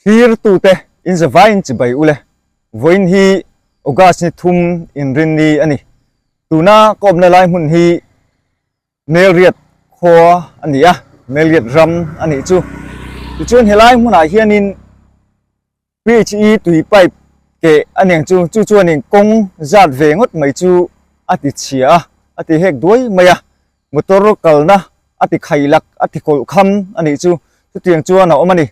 Thlirtute in zavaiin chibai ule. Vawiin hi August ni thum inrinni a ni. Tuna ka awmna lai hmun hi Melriat khua a ni a, Melriat ram a nih chu. Tichuan helai hmunah hianin PHE tui pipe keh a ni ang chu, chu chuanin kawng zat ve ngawt mai chu a ti chhia a, a ti hek duai mai a. Motor kalna a ti khailak, a ti kawlh kham a nih chu. Chutiang chuan a awm a ni.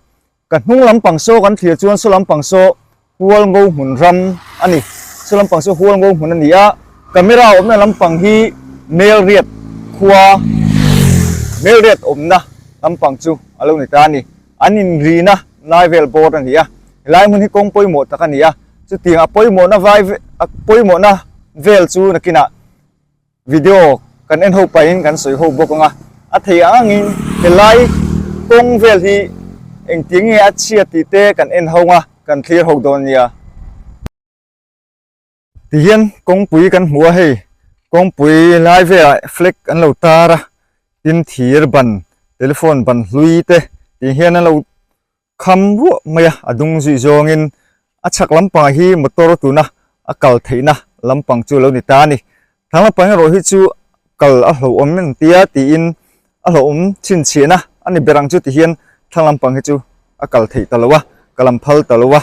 Ka hnung lampang saw kan thlir chuan saw lampang saw Hualngo hmun ram a ni. Saw lampang saw Hualngo hmun a ni a, camera awmna lampang hi Melriat khua, Melriat awmna lampang chu a lo ni ta a ni. An inrina lai vel bawr a ni a, helai hmun hi kawng pawimawh tak a ni a, chutiang a pawimawhna vai a pawimawhna vel chu nakinah Video kan en ho pahin kan sawi ho bawk ang a, a thei ang angin helai kawng vel hi engtin nge a chhia tih te kan en ho ang a, kan thlir ho dawn nia. Tihian kawngpui kan hmu a hei, kawngpui lai velah flag an lo tar a, tin thir ban, telephone ban hlui te tih hian an lo Kham ruah mai a, a dung zui zawngin a chhak lampangah hi motor tuna a kal theihna lampang chu a lo ni ta a ni. Thlang lampang erawh hi chu kal a hlauhawm em tia tiin a hlauhawm chhinchhiahna a ni ber ang chu ti hian thlang lampang hi chu a kal theih ta lo a, ka lam phal ta lo a.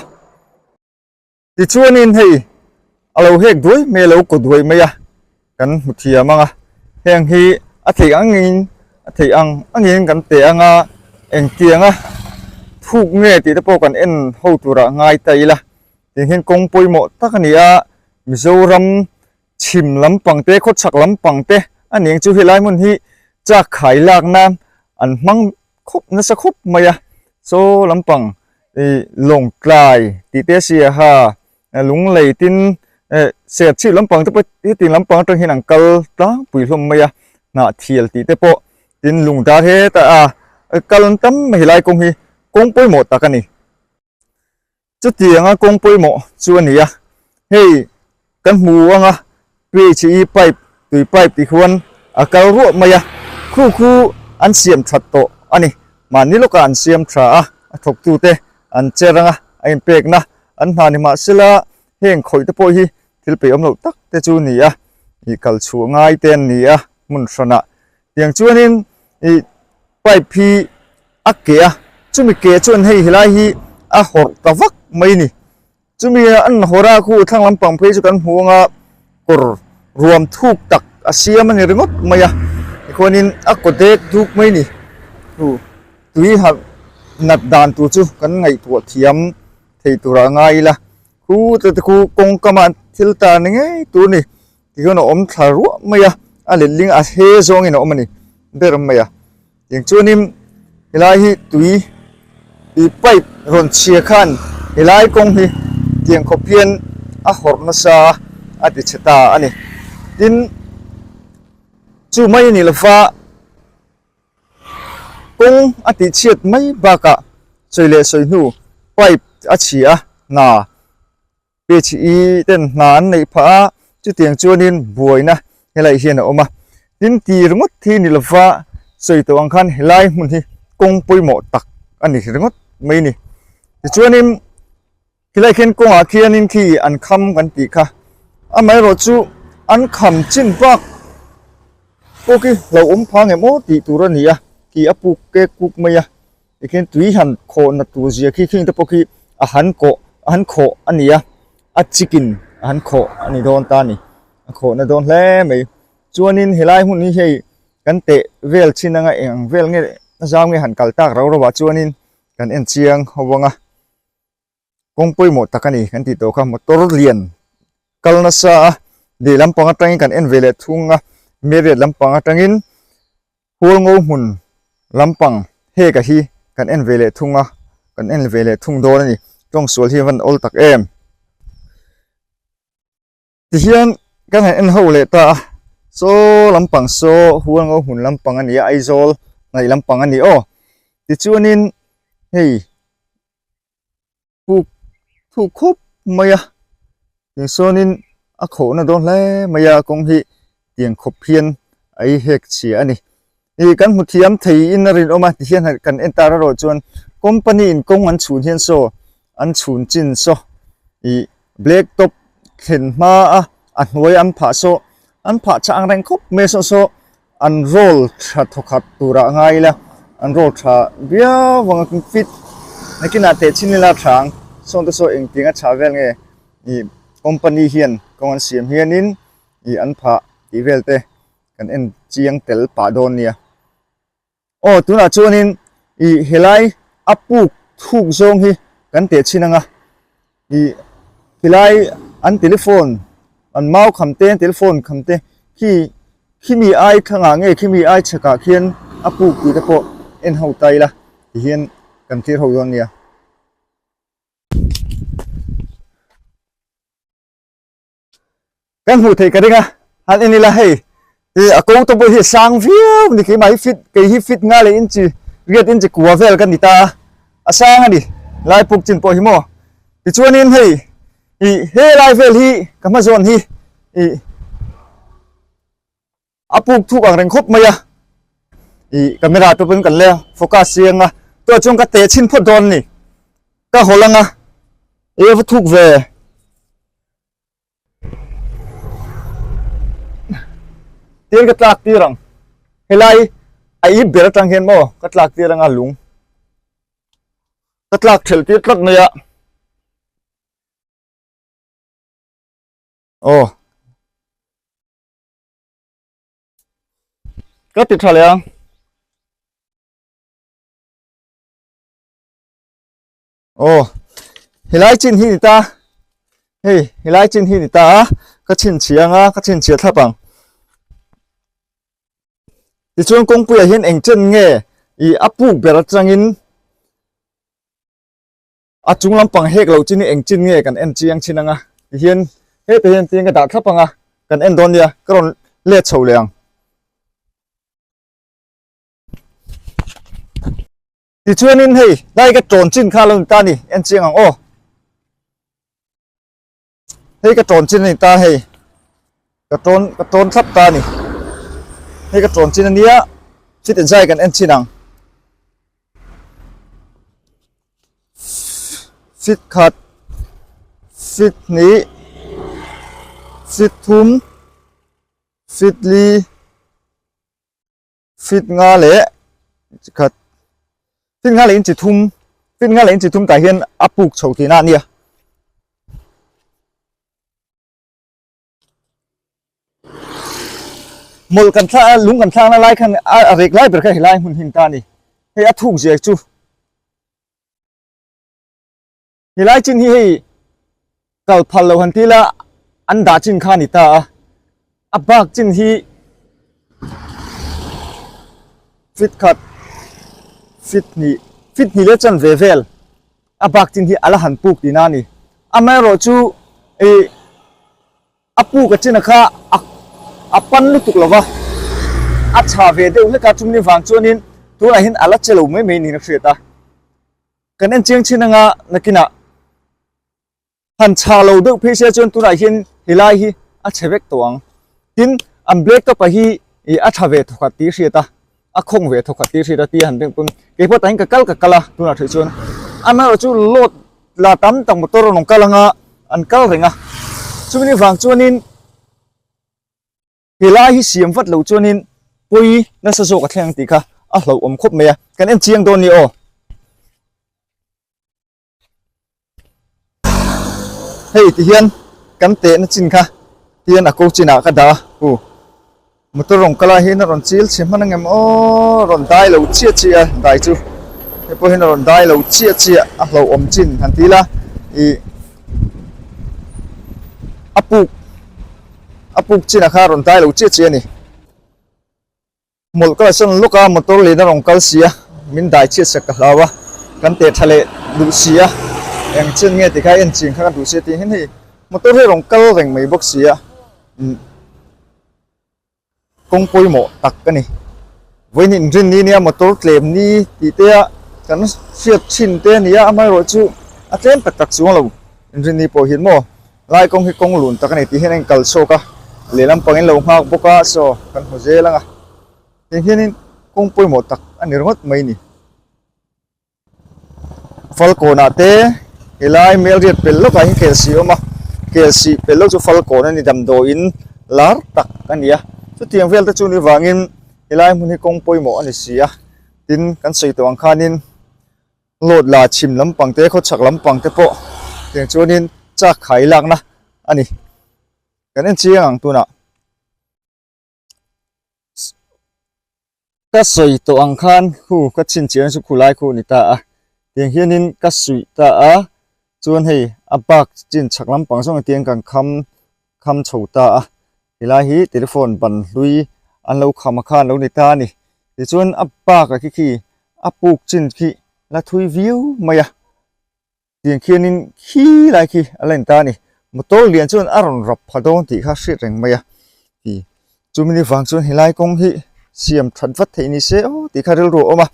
Tichuanin hei a lo hek duai mai a lo kaw duai mai a, kan hmu thiam ang a, heng hi a theih angin a theih ang angin kan teh ang a, engtianga thuk nge tih te pawh kan en ho turah ngai ta ila, tiang hian kawng pawimawh tak a ni a, Mizoram chhim lampang te khawchhak lampang te a ni ang chu helai hmun hi chak khai lak nan an hmang khawp nasa khawp mai a saw lampang ih lawngtlai tih te a sia ha lunglei tin eh serchhip lampang te pawh hetiang lampang atang hian an kal tlangpui hlawm mai a hnah thial tih te pawh tin lungdar hetah a kal an tam mai helai kawng hi kawng pawimawh tak a ni. Chutianga kawng pawimawh chu a ni a, hei kan hmu anga PHE pipe tui pipe tih khuan a kal ruah mai a, khu khu an siam that tawh a ni. Mahni lawkah an siam tha a, a thawktute an cher anga a inpekna an hna ni mahsela heng khawih te pawh hi thil peihawm loh tak te chu a ni a, ih kal chhuah ngai te an ni a hmun hranah. Tiang chuanin ih pipe hi a keh a, chumi keh chuan hei helai hi a hawrh ta vak mai a ni. Chumi an hawrh a khu thlang lampang phei chu kan hmu ang a, kawr ruam thuk tak a siam a ni ringawt mai a, tikhuanin a kaw dek duk mai a ni. Chu tui ha nat dan tur chu kan ngaihtuah thiam thei turah a ngai ila, khu te te khu kawngkama thil tar ni ngei tur a ni. Tihian a awm thla ruah mai a, a letling a he zawngin a awm a ni ber mai a. Tiang chuanin helai hi tui ih pipe rawn chhia khan helai kawng hi tiang khawp hian a hawrh nasa a ti chhe ta a ni. Tin, chu mai a ni lova kawng a tih chhiat mai bakah sawi leh sawi hnu pipe a chhia a hna PHE ten hna an neih phah a, chutiang chuanin buaina helai hian a awm a. Tin, ti ringawt hi ni lova sawi tawh ang khan helai hmun hi kawng pawimawh tak a ni ringawt mai a ni. Tichuanin helai khian kawngah khianin khi an kham kan tih kha, amaherawhchu an kham chin bak pawh khi hlauhawm phah ngem aw tih tur a ni a, khi a puk kek kuk mai a. Tikhian tui han khawh na tur zia khi khing te pawh khi a han kawh a han khawh a ni a, a chikin a han khawh a ni dawn ta a ni, a khawh na dawn hle mai. Chuanin helai hmun hi hei kan teh vel chin anga eng ang vel nge a zau nge han kal tak rau rau ah chuanin kan en chiang ho ang a. Kawng pawimawh tak a ni kan tih tawh kha motor lian kal nasa a leh lampang atangin kan en ve leh thung a Marriott lampang atangin Hualngo hmun lampang heka hi kan en ve leh thung a kan en ve leh thung dawn a ni tawngsual hi a van awl tak em. Tihian kan han en ho leh ta a, saw lampang saw Hualngo hmun lampang a ni a, Aizawl hnaih lampang a ni aw. Tichuanin hei puk thuk khawp mai a, tiang sawnin a khawhna dawn hle mai a kawng hi tiang khawp hian a i hek chhia a ni. Ih kan hmu thiam thei in a rinawm a tihian kan en tar erawh chuan. Company in kawng an chhun hian saw an chhun chin saw ih black top thlen hma a a hnuai an phah saw an phah chah ang reng khawp mai saw saw an roll tha thawkhat turah a ngai ila an roll tha viau vang a fit nakinah teh chin ila tha ang sawn te saw engtiang a chhah vel nge ih company hian kawng an siam hianin ih an phah tih vel te kan en chiang tel pah dawn nia. Aw tunah chuanin ih helai a puk thuk zawng hi kan teh chhin ang a ih helai an telephone an mau kham te telephone kham te khi khimi ai thlangah nge khimi ai chhakah khian a puk tih te pawh en ho ta ila tihian kan thlir ho dawn nia. Kan hmuh theih ka ring a, han en ila hei ih a ko te pawh hi a sang viau a ni keimah hi fit kei hi fit nga leh inchi riat inchi kua vel ka ni ta a, a sang a ni lai puk chin pawh hi maw tichuanin hei ih he lai vel hi ka hma zawn hi ih a puk thuk ang reng khawp mai a ih camera te pawhin kan la focus chiang a tunah chuan ka teh chhin phawt dawn a ni ka haw lang a ih a va thuk ve. Tin ka tlak tir ang helai a ip ber atang hian maw ka tlak tir anga lung ka tlak thelh tir tlat mai a aw ka ti tha leh ang. Aw helai chin hi ni ta hei helai chin hi ni ta a ka chhinchhiah anga ka chhinchhiah thlap ang tichuan kawngpuiah hian eng chen nge ih a puk ber atangin a chung lampang hek loh chin hi eng chin nge kan en chiang chin anga tihian hetah hian tiang ka dah thlap anga kan en dawn nia ka rawn let chho leh ang. Tichuanin hei lai ka tawn chin kha lo ni ta ni en chiang ang aw. Hei ka tawn chin a ni ta hei ka tawn ka tawn thlap ta ni. Hei ka tawn chin a nia fit and zai kan en chin ang. Fit khat fit hnih fit thum fit li Fit nga leh chi khat fit nga leh inchi thum fit nga leh inchi thum tah hian a puk chho tihna a nia. Mawlh kan thla lung kan thlakna lai khan a rek lai ber kha helai hmun hi ni ta a ni. Hei a thuk zia chu. Helai chin hi hei kal phal lo han ti ila an dah chin kha a ni ta a, a bak chin hi fit khat fit hnih fit hnih leh chan ve vel a bak chin hi a la han puk tihna a ni. Amaherawhchu ih A puk a china kha a pan lutuk lo va, a chha ve deuh hlek a, chumni vang chuanin tunah hian a la che lo mai mai niin a hriat a. Kan en chiang chin anga nakinah han chha lo deuh phei sia chuan tunah hian helai hi a chhe vek tawh ang. Tin, an black top ah hi a tha ve thawkhat tih a hriat a, a khawng ve thawkhat tih a hriat a tia han beng pawn keipawh tah hian ka kal ka kal a tunah theih chuan amaherawh chu load la tam tak motor a rawn kal anga an kal reng a chumi vang chuanin helai hi siam vat lo chuanin pawi nasa zawk a thleng ang tih kha a hlauhawm khawp mai a kan en chiang dawn ni aw. Hei ti hian kan tehna chin kha tihian a ko chinah ka dah a u motor rawn kal ah hian a rawn chil chhe hman angem aw rawn dai lo chiah chiah a dai chu hei pawh hian a rawn dai lo chiah chiah a hlauhawm chin han ti ila ih a puk a puk chinah khan a rawn dai lo chiah chiah a ni. Mawlh ka la sawn lawk a, motor lehna rawn kal si a, min dai chhiat sak ka hlau a, kan teh tha leh duh si a, eng chen nge tikha en ching kha kan duh si a tih hian hei motor hi a rawn kal reng mai bawk si a, umm kawng pawimawh tak a ni. Vawiin inrin ni nia motor tlem ni tih te a kan hriat thin te a ni a, amaherawhchu a tlem tak tak chuang lo inrin ni pawh hian maw. Lai kawng hi kawng lun tak a ni tih hian a inkal chhuak a, lehlam pangin lo nghak bawk a, saw kan hmu zel ang a, tiang hianin kawng pawimawh tak a ni ringawt mai a ni. Falkawnah te helai Melriat pel lawkah hian Kelsih a awm a, Kelsih pel lawk chu Falkawn a ni damdawiin lar tak a ni a, chutiang vel te chu ni vangin helai hmun hi kawng pawimawh a ni si a, tin kan sawi tawh ang khanin Lawt la chhim lampang te khawchhak lampang te pawh tiang chuanin chak khai lakna a ni. Kan en chiang ang tunah. Ka sawi tawh ang khan khu ka chhinchhiahna chu khulai khu a ni ta a, tiang hianin ka suih ta a, chuan hei a bak chin chhak lampang zawng tiang kan kham kham chho ta a, helai hi telephone ban hlui an lo kham a khan a lo ni ta a ni, tichuan a bak ah khi khi a puk chin khi la thui viau mai a. Tiang khianin khi lai khi a la in ta a ni. Motor lian chuan a rawn rap pha dawn tih kha hriat reng mai a. Ti chumi ni vang chuan helai kawng hi siam that vat theih ni se aw tih kha rilru a awm a.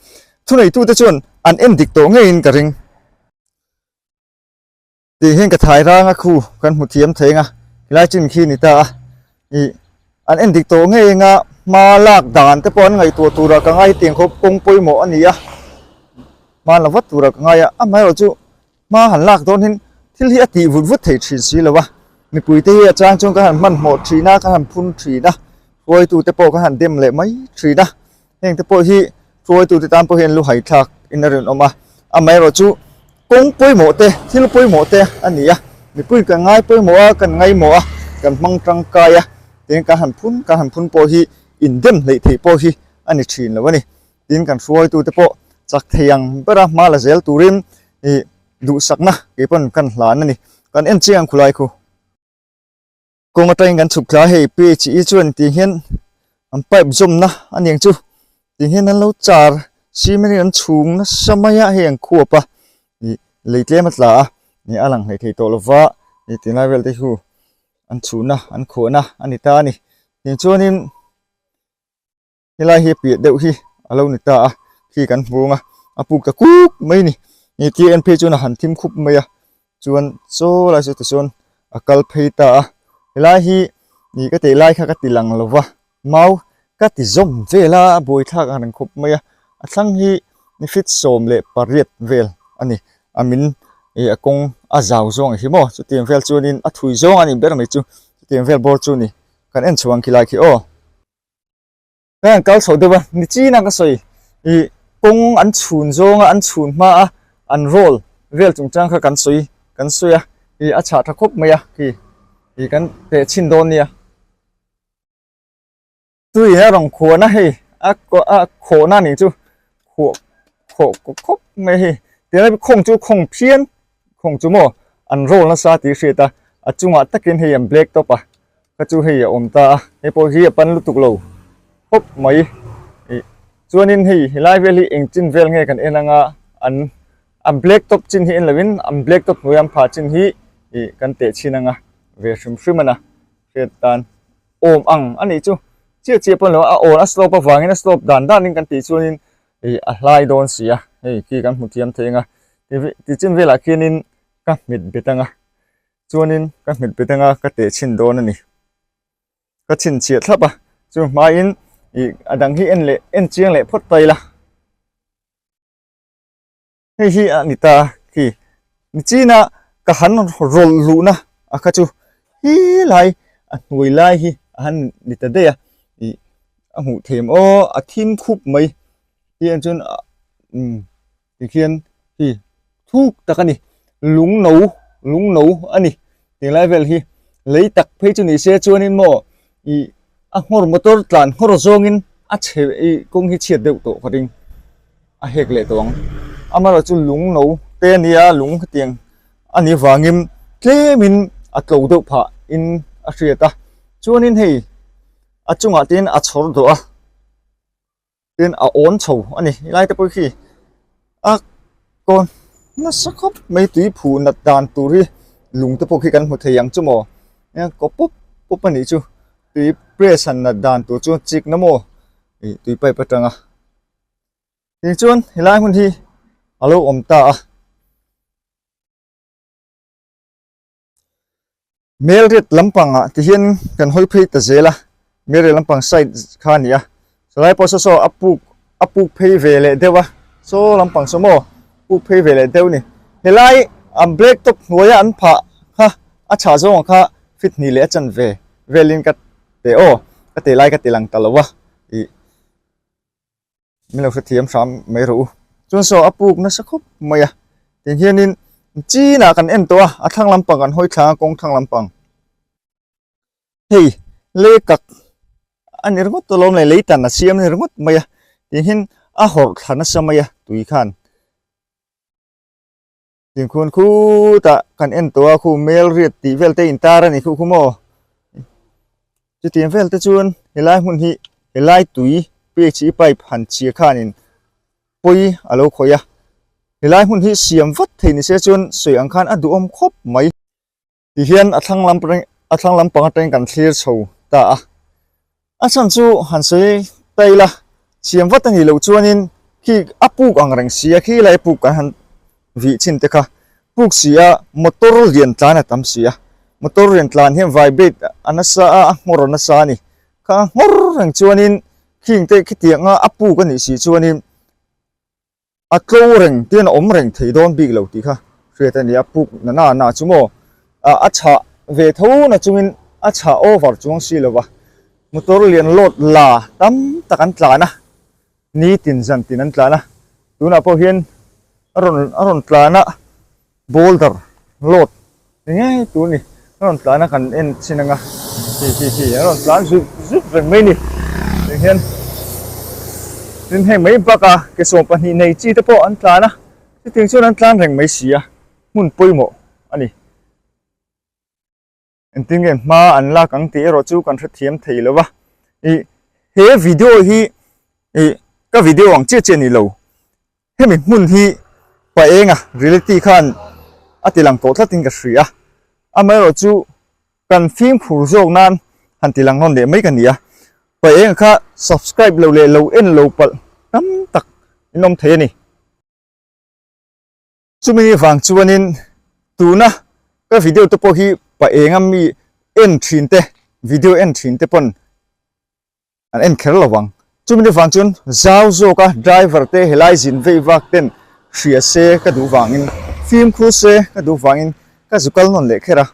Thuneitute chuan an en dik tawh ngeiin ka ring. Tih hian ka thai ranga khu kan hmu thiam thei ang a, helai chin khi ni ta a. Ih an en dik tawh ngei anga hma lak dan te pawh an ngaihtuah turah ka ngai tiang khawp kawng pawimawh a ni a hma la vat turah ka ngai a amaherawh chu hma han lak dawn hian thil hi a tih vut vut thei thin si lo a mipui te hi a chang chuan ka han hmanhmawh thin a ka han phun thin a hruaitu te pawh ka han dem leh mai thin a heng te pawh hi hruaitu te tan pawh hian lu hai thlak in a rinawm a amaherawh chu kawng pawimawh te thil pawimawh te a ni a mipui kan ngai pawimawh a kan ngaimawh a kan hmang tangkai a tin kan han phun kan han phun pawh hi indem hleih theih pawh hi a ni thin lo a ni tin kan hruaitu te pawh chak thei ang bera hma la zel turin ih duhsakna keipawn kan hlan a ni kan en chiang ang khulai khu. Kawng atangin kan chhuk thla a hei PHE chuan tih hian an pipe zawmna a niang chu tih hian an lo char cement in an chhung nasa mai a hei an khuap a ih lei tlem a tla a ih a lang hleih thei tawh lova ih tunlai vel te hi an chhuhna an khuahna a ni ta a ni tichuanin. Helai hi piah deuh hi a lo ni ta a, khi kan hmu ang a, a puk ta kuk mai a ni. Ni tia en phei chuan a han thim khup mai a, chuan chaw lai chu tichuan a kal phei ta a. Helai hi ni ka teh lai kha ka ti lang lo va, mau ka ti zawm vel a, a buaithlak ang reng khawp mai a. A thlang hi ni feet 18 vel a ni, a min ih a kawng a zau zawng ang hi maw, chutiang vel chuanin a thui zawng a nih ber mai chu, chutiang vel bawr chu a ni. Kan en chhuang khilai khi aw. Ka han kal chho deuh a ni chin a ka sawi ih kawng an chhun zawng a an chhun hma a an roll vel chungchang kha kan sawi kan sawi a ih a chhah tha khawp mai a khi ih kan teh chhin dawn nia tui a rawn khuan a hei a a khawhna nih chu khuah khawh khawp mai hei tiang a khawng chu khawng phian khawng chu maw an roll nasa tih hriat a a chungah takin hei an black top a. Ka chu hei a awm ta a, hei pawh hi a pan lutuk lo khawp mai ih chuanin hei helai vel hi eng chin vel nge kan en anga an an black top chin hi en lovin an black top hnuaia an phah chin hi ih kan teh chhin anga ve hrim hrim a na hriat tan awm ang a nih chu chiah chiah pawn lo a awn a slope avangin a slope dan danin kan tih chuanin ih a hlai dawn si a hei khi kan hmu thiam thei anga ti chin velah khianin ka hmet bet anga. Chuanin ka hmet bet anga ka teh chhin dawn a ni. Ka chhinchhiah thlap a, chu hmain ih a dang hi en leh en chiang leh phawt ta ila. Hei hi a ni ta a khi nichina ka han rawlh luhna a kha chu hi lai a hnuai lai hi a han ni ta daih a ih a hmuh theih aw a thim khup mai hi ang chuan umm. Tikhian hi thuk tak a ni lung no lung no a ni tinglai vel hi lei tak phei chu ni se chuanin maw ih a nghawr motor tlan nghawr zawngin a chhe ih kawng hi chhiat deuh tawh ka ring a hek leh tawh ang amaherawhchu chu lung no te a nia lung hetiang a nih vangin tlemin a tlo deuh phah in a hriat a chuanin hei a chungah te hian a chhawr dawh a. Tin a awn chho a ni helai te pawh khi a kawn nasa khawp mai tui phuh nat dan tur hi lung te pawh khi kan hmu thei ang chu maw kaw pup pup a nih chu tui press han nat dan tur chu chik na maw ih tui pipe atanga tichuan helai hmun hi a lo awm ta a. Melriat lampangah ti hian kan hawi phei ta zel a, Melriat lampang side kha a ni a, chulai pawh saw saw a puk a puk phei ve leh deuh a, saw lampang saw maw puk phei ve leh deuh a ni. Helai an black top hnuaia an phah kha a chhah zawngah kha fit hnih leh a chanve velin ka teh aw ka teh lai ka ti lang ta lo a ih min lo hrethiam hram mai rawh u. Chuan saw a puk nasa khawp mai a tiang hianin chinah kan en tawh a a thlang lampang kan hawi thlang a kawng thlang lampang. Hei lei kak a ni ringawt alawm le lei tan a siam a ni ringawt mai a tiang hian a hawrh thla nasa mai a tui khan tiang khuan khutah kan en tawh a khu mel riat tih vel te intar a ni khuh khu maw chutiang vel te chuan helai hmun hi helai tui phe pipe han chhia khanin pawi a lo khawih a helai hmun hi siam vat thei ni se chuan sawi ang khan a duhawm khawp mai. Ti hian a thlang lam a thlang lampang atangin kan thlir chho ta a. A chhan chu han sawi ta ila, siam vat a nih loh chuanin khi a puk ang reng si a, khi lai puk kan han vih chhin te kha puk si a, motor lian tlan a tam si a, motor lian tlan hian vibrate a nasa a, a nghawr a nasa a ni. Kha a nghawr reng chuanin khing te khitianga a puk a nih si chuanin A tlo reng tian a awm reng thei dawn bik lo tih kha hriat a ni a, puk na na na chu maw a chhah ve tho na chungin a chhah over chuang si lo va, motor lian load la tam tak an tlan a, nitin zan tin an tlan a, tunah pawh hian a rawn a rawn tlan a boulder load ni ngei tur a ni a rawn tlan a kan en chin anga khi khi khi a rawn tlan zut zut reng mai a ni tiang hian tin heng mai bakah ke 12 nei chi te pawh an tlan a chutiang chuan an tlan reng mai si a hmun pawimawh a ni. Engtin nge hma an lak ang tih erawh chu kan hrethiam thei lo va. Ih he video hi ih ka video ang chiah chiah ni lo. Hemi hmun hi Paenga reality khan a ti lang tawh tlatin ka hria. Amaherawh chu kan fimkhur zawk nan han ti lang nawn leh mai ka ni a. Paenga kha subscribe lo leh lo en lo palh tam tak in awm thei a ni. Chumi vang chuanin tuna ka video te pawh hi pa enga mi en thin te video en thin te pawn an en kher lo vang. Chumi vang chuan zau zawka driver te helai zin vei vak ten hria se ka duh vangin fimkhur se ka duh vangin ka zu kal nawn leh kher a.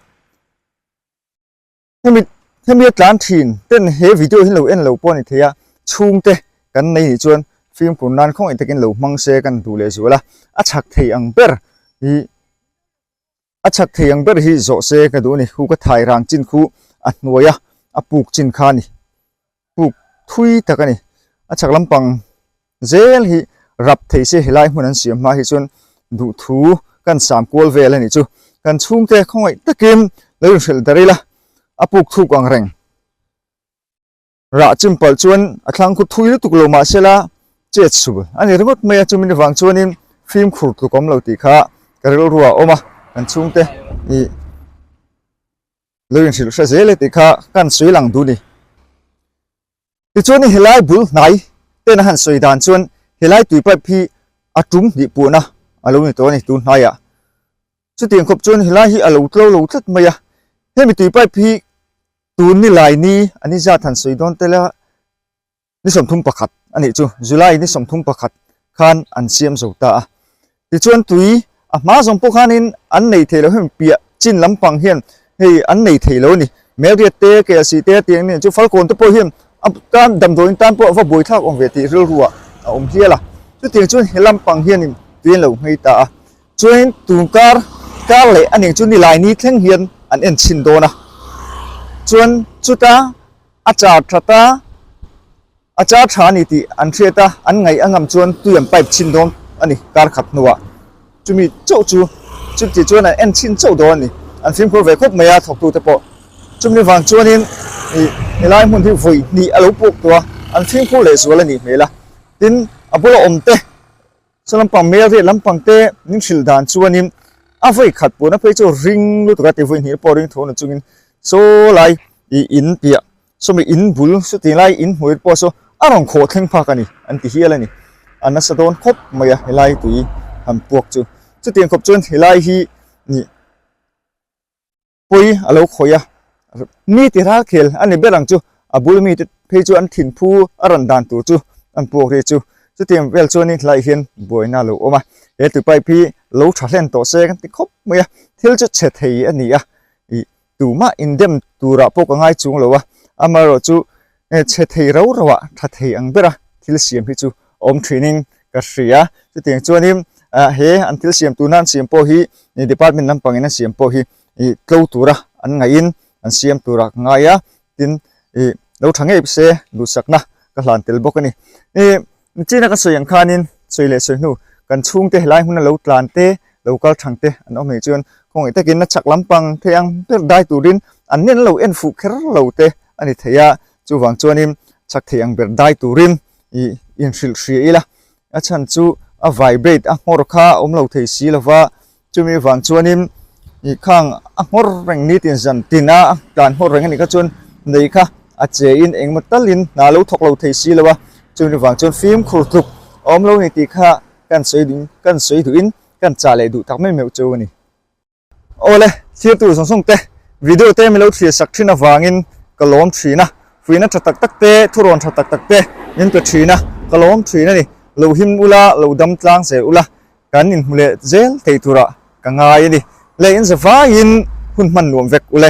Hemi hemi a tlan thin ten he video hi lo en lo pawh a ni thei a, chhungte kan nei nih chuan fimkhur nan khawngaih takin lo hmang se kan duh leh zual a, a chhak thei ang ber hi a chhak thei ang ber hi zawh se ka duh a ni, khu ka thai rang chin khu a hnuai a a puk chin kha a ni. puk thui tak a ni. A chhak lampang zel hi rap thei se helai hmun an siam hma hi chuan duhthu kan sam kual vel a nih chu. Kan chhungte khawngaih takin lo inhrilh dar ila a puk thuk ang reng. Rah chim palh chuan a thlang khu thui lutuk lo mahse la chet sul a ni ringawt mai a, chumi ni vang chuanin fimkhur tluk awm lo tih kha ka rilru ah a awm a, kan chhungte ih. Lo inhrilh hre zel e tih kha kan sawi lang duh ni. Tichuan helai bul hnai ten a han sawi dan chuan helai tui pipe hi a tum hnih puhna a lo ni tawh a ni tun hnaiah. Chutiang khawp chuan helai hi a lo tlo lo tlat mai a. Hemi tui pipe hi tun ni lai ni a ni zat han sawi dawn tel a. Ni 31 a nih chu, July ni 31 khan an siam zo ta a. Tichuan tui a hma zawng pawh khanin an nei thei lo hemi piah chin lampang hian hei an nei thei lo a ni. Melriat te, KLC te a tih ang nen chu Falkawn te pawh hian a tan damdawiin tan pawh a va buaithlak awm ve tih rilruah a awm hial a. Chutiang chuan he lampang hianin tui an lo nghei ta a. Chuanin tun kar kar leh a ning chu nilai ni thleng hian an en chhin dawn a. Chuan chuta A char that a, a char tha a ni tih an hriat a, an ngaih a ngam chuan tui an pipe chhin dawn a ni kar khat hnuah. Chumi chauh chu chuti chuan an en chhin chauh dawn a ni. An fimkhur ve khawp mai a thawktute pawh. Chumi vang chuanin ih helai hmun hi vawi hnih a lo puk tawh a, an fimkhur leh zual a nih hmel a. Tin, a bula awmte Saw lampang mel riat lampang te min hrilh dan chuanin a vawi khat puhna phei chu ring lutuk a ti vawi hnih pawh ring tho na chungin saw lai ih in piah sawmi in bul sawti lai in hmuh pawh saw a rawn khawh thleng phak a ni an ti hial a ni a nasa dawn khawp mai a helai tui han puak chu chutiang khawp chuan helai hi nih pawi a lo khawih a, mi ti ral khel a ni ber ang chu, a bul mite phei chu an thinphu a rawn dan tur chu an puak ri chu, chutiang vel chuanin hlaiah hian buaina a lo awm a. He tui pipe hi lo tha hlen tawh se kan ti khawp mai a, thil chu chhe thei a ni a, ih tumah indem turah pawh ka ngai chung lo a, amaherawhchu chhe thei rau rau ah tha thei ang bera thil siam hi chu a awm thinin ka hria. Chutiang chuanin he an thil siam tuna an siam pawh hi department lampangin an siam pawh hi ih tlo tura an ngaihin an siam turah ka ngai a, tin ih lo tha ngei se duhsakna ka hlan tel bawk a ni. Ih China ka sawi ang khanin sawi leh sawi hnu kan chhungte helai hmuna lo tlan te lo kal thang te an awm anih chuan khawngaih takin a chak lampang thei ang ber dai turin an nen lo en fuh kher lo te a ni thei a, chuvang chuanin chak thei ang ber dai turin ih inhrilh hria ila a chhan chu a vibrate a nghawr kha a awm lo thei si lova Chumi vang chuanin ih khang a nghawr reng nitin zan tin a, a tlan nghawr reng a nih kha chuan nei kha a che in engemaw talin hna lo thawk lo thei si lo a, chumi vang chuan fimkhur tluk a awm lo ni tih kha kan sawi duh kan sawi duhin kan chah leh duh tak mai meuh chu a ni. Awle, thirtu zawng zawng te video te min lo thlir sak thin avangin ka lawm thin a, fuihna tha tak tak te, thurawn tha tak tak te min pe thin a, ka lawm thin a ni. Lo him ula, lo dam tlang zel ula, Kan inhmu leh zel thei turah ka ngai a ni. Leh in zavaiin hun hman nuam vek ule.